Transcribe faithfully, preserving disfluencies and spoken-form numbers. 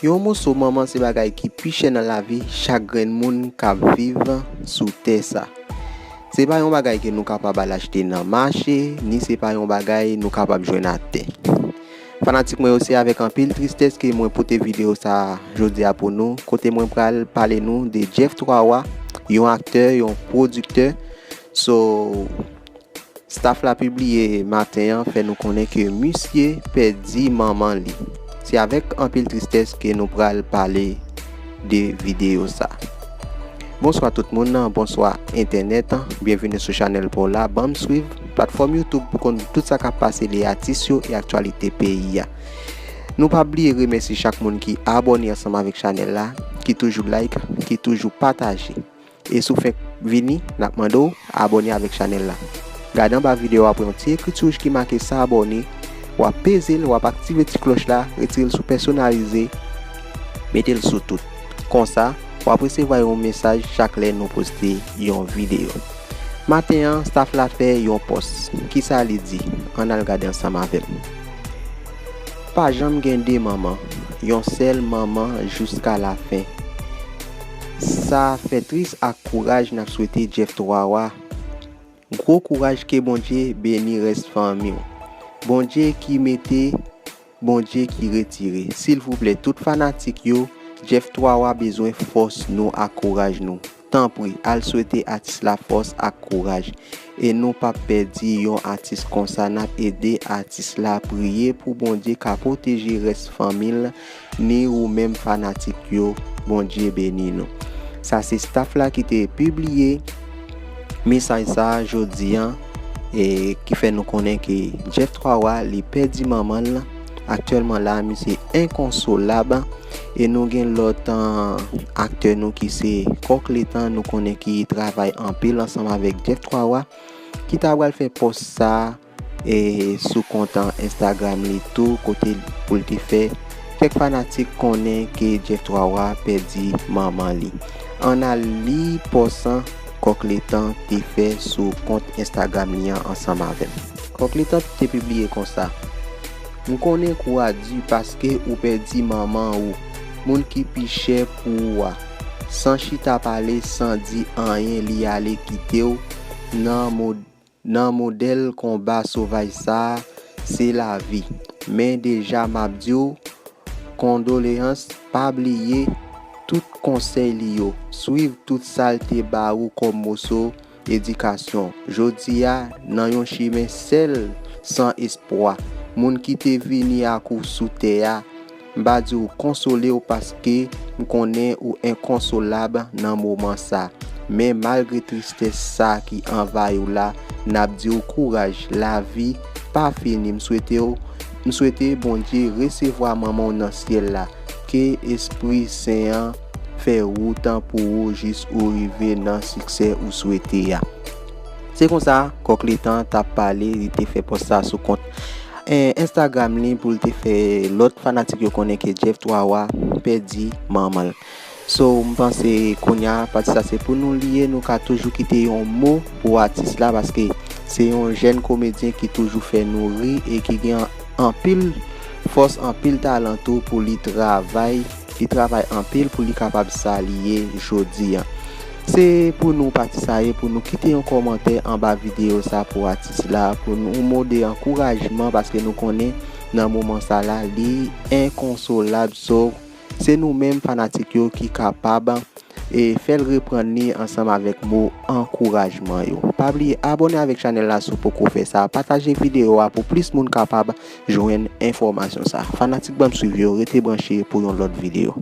Yon moso manman se bagay ki pi chè nan lavi chak grenn moun k ap viv sou tè sa. Se pa yon bagay ke nou kapab al achte nan mache, ni se pa yon bagay nou kapab jwenn atè. Fanatik mwen yo, se avèk anpil tristès ke mwen pote videyo sa a jodi a pou nou, kote mwen pral pale nou de Jeff Twa Wa, yon aktè, yon pwodiktè. So, staff la pibliye maten an fè nou konnen ke misye pèdi manman li. Se avèk anpil tristès ke nou pral pale de videyo sa. Bonswa tout moun, bonswa entènèt, byenveni sou chanèl pa w la, ban m swiv platfòm YouTube pou konn tout sa k ap pase, le atis yo e aktyalite peyi a. Nou pa bliye remèsye chak moun ki abòne ansanm avèk chanèl la, ki toujou like, ki toujou pataje. E si w fenk vini, n ap mande w abòne avèk chanèl la. Gade anba videyo a, w ap wè yon ti ekriti wouj ki make s'abonner, w ap peze l, w ap aktive ti klòch la, retire l sou pèsonalize, mete l sou tout. Konsa, w ap resevwa yon mesaj chak lè nou poste yon videyo. Maten an, staff la fè yon pòs. Kisa li di? Ann al gade ansanm avè m. Pa janm gen de manman, yon sèl manman jiska lafen. Sa fè tris ak kouraj n ap swete Jeff Twa Wa. Gwo kouraj, ke Bondye beni rès fanmi w. Bondye ki mete, Bondye ki retire. Silvouplè, tout fanatik yo, Jeff Twa Wa bezwen fòs nou ak kouraj nou. Tanpri, al swete atis la fòs ak kouraj. E nou p ap pèdi yon atis konsa. N ap ede atis la, priye pou Bondye ka pwoteje rès fanmi l, ni ou menm fanatik yo, Bondye beni nou. Sa se staff la ki te pibliye mesaj sa a jodi a, e ki fè nou konnen ke Jeff Twa Wa, li pèdi manman l. Aktyèlman la, misye enkonsolab. E nou gen lòt, an, aktè nou ki se Kòk Letan, nou konnen ki travay anpil ansanm avèk Jeff Twa Wa, ki ta pral fè pòs sa a, e sou kont, an, Instagram li tou, kote pou l te fè kèk fanatik konnen ke Jeff Twa Wa pèdi manman li. Ann al li pòs an Kòk Letan te fè sou kont Instagram li an ansanm avè m. Kòk Letan te pibliye konsa: M konnen kou a di paske ou pèdi manman ou, moun ki pi chè pou ou a. San chita pale, san di anyen, li ale kite w nan mo-, nan modèl konba sovaj sa a, se lavi. Men deja m ap di w, kondoleyans, pa bliye tout konsèy li yo. Swiv tout sa l te ba ou kòm moso edikasyon. Jodi a, nan yon chimen sèl, san espwa. Moun ki te vini ak ou sou tè a, m pa di w konsole w paske m konnen ou enkonsolab nan moman sa. Men malgre tristès sa ki anvayi w la, n ap di w kouraj, lavi pa fini. M swete w, m swete Bondye resevwa manman w nan syèl la. Ke Espri Sen an fè wout an pou ou jis ou rive nan siksè ou swete a. Se konsa, Kòk Letan t ap pale, li te fè pòs sa sou kont, eh, Instagram li pou l te fè lòt fanatik yo konnen ke Jeff Twa Wa pèdi manman l. So, m panse kounye a, pati sa se pou nou li ye, nou ka toujou kite yon mo pou atis la, paske se yon jèn komedyen ki toujou fè nou ri e ki gen anpil fòs, anpil talan tou pou li travay. Li travay anpil pou li kapab sa li ye jodi a. Se pou nou pati sa ye, pou nou kite yon kòmantè anba videyo sa pou atis la, pou nou mande ankourajman, paske nou konnen nan moman sa la, li enkonsolab. So, se nou menm fanatik yo ki kapab, e, fè l reprann li ansanm avèk mo ankourajman yo. Pa bliye abòne avèk chanèl la si w poko fè sa. Pataje videyo a pou plis moun kapab jwenn enfòmasyon sa. Fanatik ban m swiv yo, rete branche pou yon lòt videyo.